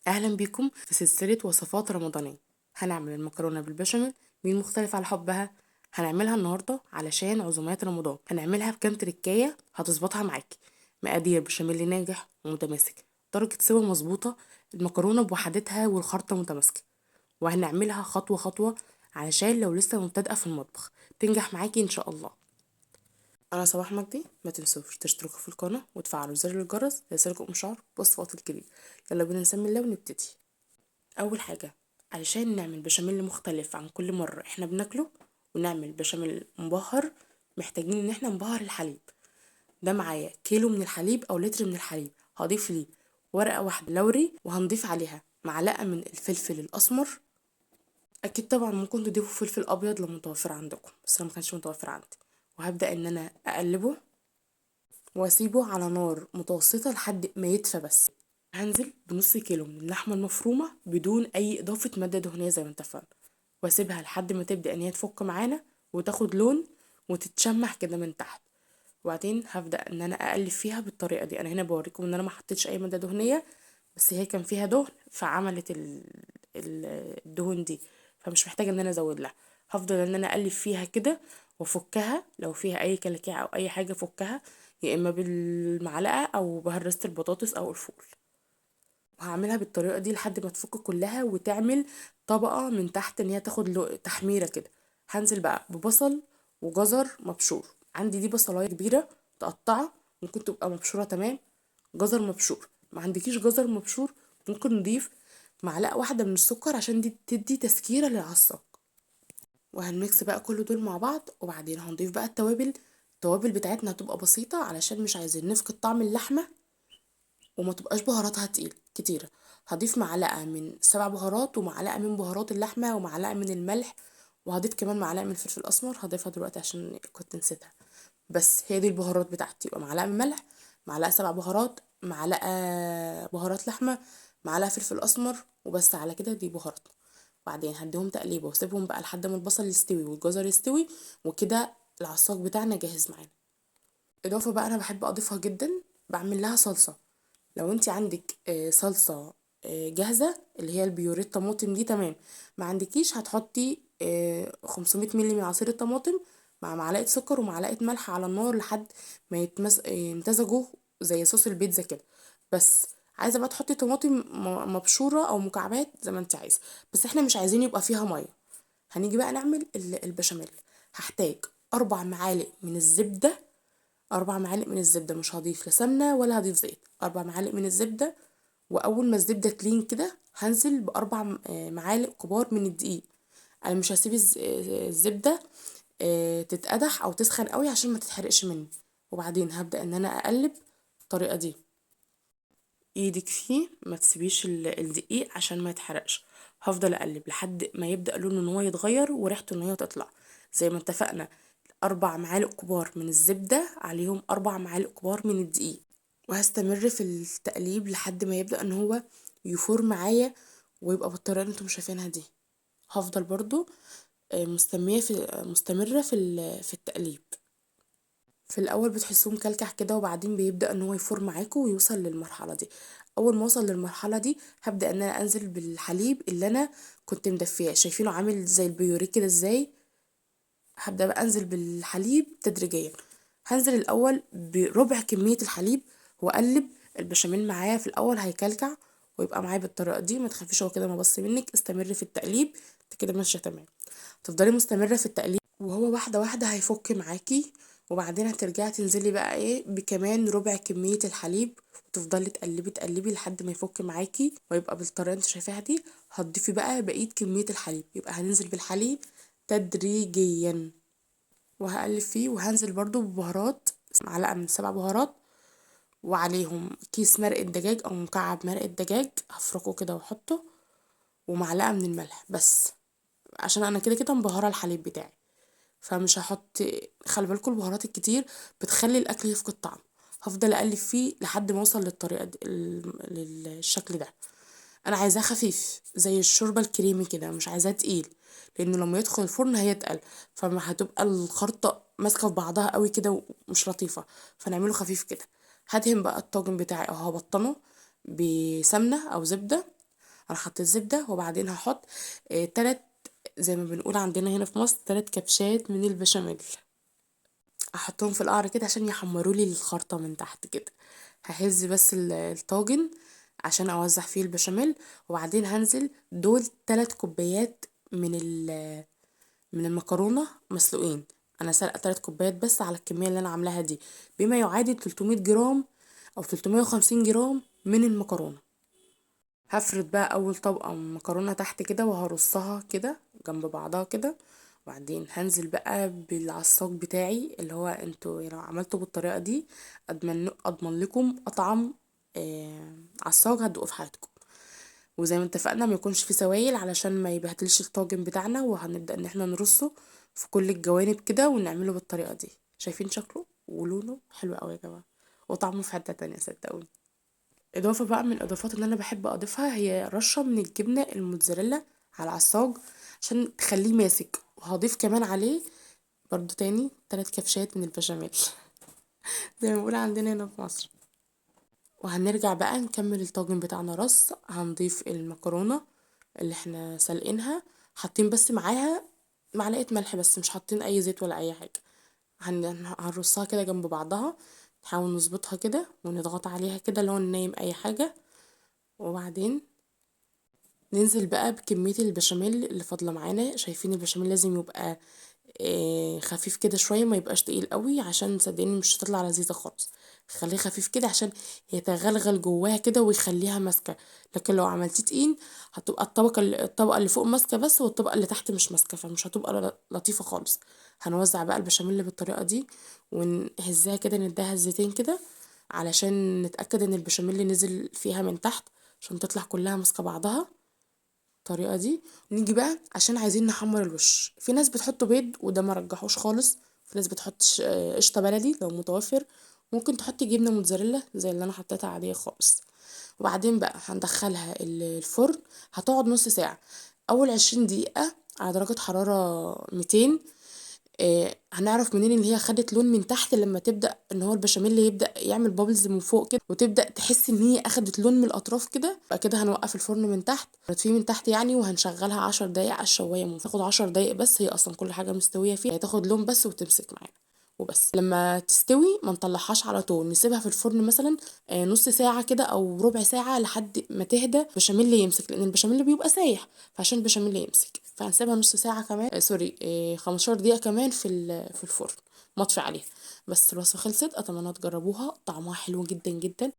اهلا بيكم في سلسلة وصفات رمضانيه. هنعمل المكرونه بالبشاميل، مين مختلف على حبها؟ هنعملها النهارده علشان عزومات رمضان. هنعملها بكام تركايه هتظبطها معاكي. مقادير بشاميل ناجح ومتماسك، درجه سوا مظبوطة، المكرونه بوحدتها والخرطه متماسكة. وهنعملها خطوة خطوة علشان لو لسه مبتدئة في المطبخ تنجح معاكي ان شاء الله. انا صباح مجدي، ما تنسوش تشتركوا في القناة وتفعلوا زر الجرس ليصلكم اشعار بوصفات الجديد. يلا بينا نسمي الله ونبتدي. اول حاجة علشان نعمل بشاميل مختلف عن كل مرة احنا بناكله ونعمل بشاميل مبهر، محتاجين ان احنا نبهر الحليب. ده معايا كيلو من الحليب او لتر من الحليب، هضيف ليه ورقة واحدة لوري، وهنضيف عليها معلقه من الفلفل الاسمر. اكيد طبعا ممكن تضيفوا فلفل ابيض لو متوفر عندكم، بس انا ما كانش متوفر عندي. وهبدا ان انا اقلبه واسيبه على نار متوسطه لحد ما يدفى. بس هنزل بنص كيلو من اللحمة المفرومه بدون اي اضافه مادة دهنية زي ما اتفقنا، واسيبها لحد ما تبدا ان هي تفك معانا وتاخد لون وتتشمح كده من تحت. وبعدين هبدا ان انا اقلب فيها بالطريقة دي. انا هنا بوريكم ان انا ما حطيتش اي مادة دهنية، بس هي كان فيها دهن فعملت الدهون دي، فمش محتاجه ان انا ازود لها. هفضل ان انا اقلب فيها كده وافكها، لو فيها اي كلاكيع او اي حاجة افكها، يا اما بالمعلقه او بهرسه البطاطس او الفول. وهعملها بالطريقة دي لحد ما تفك كلها وتعمل طبقه من تحت ان هي تاخد تحميره كده. هنزل بقى ببصل وجزر مبشور، عندي دي بصلايه كبيرة متقطعه ممكن تبقى مبشوره تمام. جزر مبشور، ما عندكيش جزر مبشور ممكن نضيف معلقه واحدة من السكر عشان دي تدي تسكيره للعصاك. وهنميكس بقى كل دول مع بعض. وبعدين هنضيف بقى التوابل. التوابل بتاعتنا هتبقى بسيطة علشان مش عايزين نفقد طعم اللحمة وما تبقاش بهاراتها تقيل كتيرة. هضيف معلقه من 7 بهارات ومعلقة من بهارات اللحمة ومعلقة من الملح، وهضيف كمان معلقه من الفلفل الاسمر هضيفها دلوقتي عشان كنت نسيتها. بس هي دي البهارات بتاعتي، يبقى معلقه من ملح، معلقه 7 بهارات، معلقه بهارات لحمه، معلقه فلفل اسمر، وبس على كده دي بهاراتنا. بعدين هديهم تقليبه واسيبهم بقى لحد ما البصل يستوي والجزر يستوي، وكده العصاج بتاعنا جاهز معانا. اضافه بقى انا بحب اضيفها جدا، بعمل لها صلصه. لو انت عندك صلصه جاهزة اللي هي البيوريه الطماطم دي تمام، ما عندكيش هتحطي 500 مللي من عصير الطماطم مع معلقه سكر ومعلقة ملح على النار لحد ما يمتزجوا زي صوص البيتزا كده. بس عايزه بقى تحطي طماطم مبشوره او مكعبات زي ما انت عايزه، بس احنا مش عايزين يبقى فيها مية. هنيجي بقى نعمل البشاميل. هحتاج 4 معالق من الزبدة، 4 معالق من الزبدة، مش هضيف لا سمنه ولا هضيف زيت، 4 معالق من الزبدة. واول ما الزبدة تلين كده هنزل ب4 معالق كبار من الدقيق. انا مش هسيب الزبدة تتقدح او تسخن قوي عشان ما تتحرقش مني. وبعدين هبدا ان انا اقلب الطريقة دي، ايدك فيه ما تسيبيش الدقيق عشان ما يتحرقش. هفضل اقلب لحد ما يبدا لونه ان هو يتغير وريحته ان هي تطلع. زي ما اتفقنا 4 معالق كبار من الزبدة عليهم 4 معالق كبار من الدقيق، وهستمر في التقليب لحد ما يبدا ان هو يفور معايا ويبقى بالطريقة اللي انتم شايفينها دي. هفضل برضو مستمرة في التقليب. في الاول بتحسوه مكلكع كده، وبعدين بيبدا ان هو يفور معاكم ويوصل للمرحلة دي. اول ما اوصل للمرحلة دي هبدا ان انا انزل بالحليب اللي انا كنت مدفياه، شايفينه عامل زي البيوريه كده ازاي. هبدا بقى انزل بالحليب تدريجيا. هنزل الاول بربع كمية الحليب واقلب البشاميل معايا. في الاول هيكلكع ويبقى معايا بالطريقة دي، ما تخافيش هو كده ما بص منك، استمري في التقليب انت كده ماشية تمام. تفضلي مستمرة في التقليب وهو واحدة واحدة هيفك معاكي. وبعدين هترجعي تنزلي بقى بكمان ربع كمية الحليب، وتفضلي تقلبي تقلبي لحد ما يفك معاكي ويبقى بالطريقة اللي انت شايفاها دي. هتضيفي بقى بقية كمية الحليب، يبقى هننزل بالحليب تدريجيا. وهقلب فيه، وهنزل برضو ببهارات، معلقه من 7 بهارات، وعليهم كيس مرقه دجاج او مكعب مرقه دجاج هفركه كده واحطه، ومعلقة من الملح بس، عشان انا كده كده مبهرة الحليب بتاعي فمش هحط. خلي بالكم البهارات الكتير بتخلي الاكل يفقد طعمه. هفضل اقلب فيه لحد ما اوصل للطريقة دي، للشكل ده. انا عايزاه خفيف زي الشوربة الكريمي كده، مش عايزاه تقيل، لانه لما يدخل الفرن هيتقل، فما هتبقى الخرطة ماسكه في بعضها قوي كده ومش لطيفة، فنعمله خفيف كده. هدهن بقى الطاجن بتاعي او هبطنه بسمنه او زبدة. انا حطيت زبدة، وبعدين هحط 3 زي ما بنقول عندنا هنا في مصر 3 كبشات من البشاميل، احطهم في القعر كده عشان يحمروا لي الخرطة من تحت كده. ههز بس الطاجن عشان اوزع فيه البشاميل، وبعدين هنزل دول 3 كوبايات من المكرونه مسلوقين. انا سلقه 3 كوبايات بس على الكمية اللي انا عاملاها دي، بما يعادل 300 جرام او 350 جرام من المكرونه. هفرد بقى اول طبقه مكرونه تحت كده وهرصها كده جنب بعضها كده، وبعدين هنزل بقى بالعصاج بتاعي اللي هو انتوا لو عملتوا بالطريقة دي اضمن لكم اطعم عصاج هتدوقوه في حياتكم. وزي ما اتفقنا ما يكونش فيه سوائل علشان ما يبهدلش الطاجن بتاعنا، وهنبدا ان احنا نرصه في كل الجوانب كده ونعمله بالطريقة دي. شايفين شكله ولونه حلو قوي يا جماعة، وطعمه في حتة تانية صدقوني. اضافه بقى من الاضافات اللي انا بحب اضيفها هي رشه من الجبنة الموتزاريلا على العصاج عشان تخليه ماسك، وهضيف كمان عليه برضو تاني 3 كبشات من البشاميل زي ما بنقول عندنا هنا في مصر. وهنرجع بقى نكمل الطاجن بتاعنا رص. هنضيف المكرونه اللي احنا سلقينها، حاطين بس معاها معلقه ملح بس، مش حاطين اي زيت ولا اي حاجة. هنرصها كده جنب بعضها، نحاول نظبطها كده ونضغط عليها كده اللي هو ننام اي حاجة. وبعدين ننزل بقى بكمية البشاميل اللي فاضلة معانا. شايفين البشاميل لازم يبقى خفيف كده شوية، ما يبقاش تقيل قوي عشان صدقني مش هتطلع لذيذة خالص. خليه خفيف كده عشان يتغلغل جواها كده ويخليها ماسكه، لكن لو عملتيه تقيل هتبقى الطبقة اللي فوق ماسكه بس والطبقة اللي تحت مش ماسكه، فمش هتبقى لطيفة خالص. هنوزع بقى البشاميل بالطريقة دي ونهزها كده، نديها هزتين كده علشان نتاكد ان البشاميل نزل فيها من تحت عشان تطلع كلها ماسكه بعضها الطريقة دي. نيجي بقى عشان عايزين نحمر الوش. في ناس بتحط بيض وده ما رجحوش خالص، في ناس بتحط قشطه بلدي لو متوفر، ممكن تحطي جبنه موتزاريلا زي اللي انا حطيتها عادية خالص. وبعدين بقى هندخلها الفرن، هتقعد نص ساعة. اول 20 دقيقة على درجه حرارة 200. هنعرف منين ان هي خدت لون من تحت؟ لما تبدا ان هو البشاميل يبدا يعمل بابلز من فوق كده، وتبدا تحس ان هي اخدت لون من الاطراف كده. بعد كده هنوقف الفرن من تحت، نطفيه من تحت يعني، وهنشغلها 10 دقايق على الشوايه. ممكن تاخد 10 دقايق بس، هي اصلا كل حاجة مستوية فيها، هتاخد لون بس وتمسك معانا وبس. لما تستوي ما نطلعهاش على طول، نسيبها في الفرن مثلا نص ساعة كده او ربع ساعة لحد ما تهدى البشاميل يمسك، لان البشاميل بيبقى سايح، فعشان البشاميل يمسك فهنسيبها نص ساعة كمان، سوري، 15 دقيقة كمان في الفرن مطفي عليها. بس الوصفة خلصت، اتمنى تجربوها، طعمها حلو جدا جدا.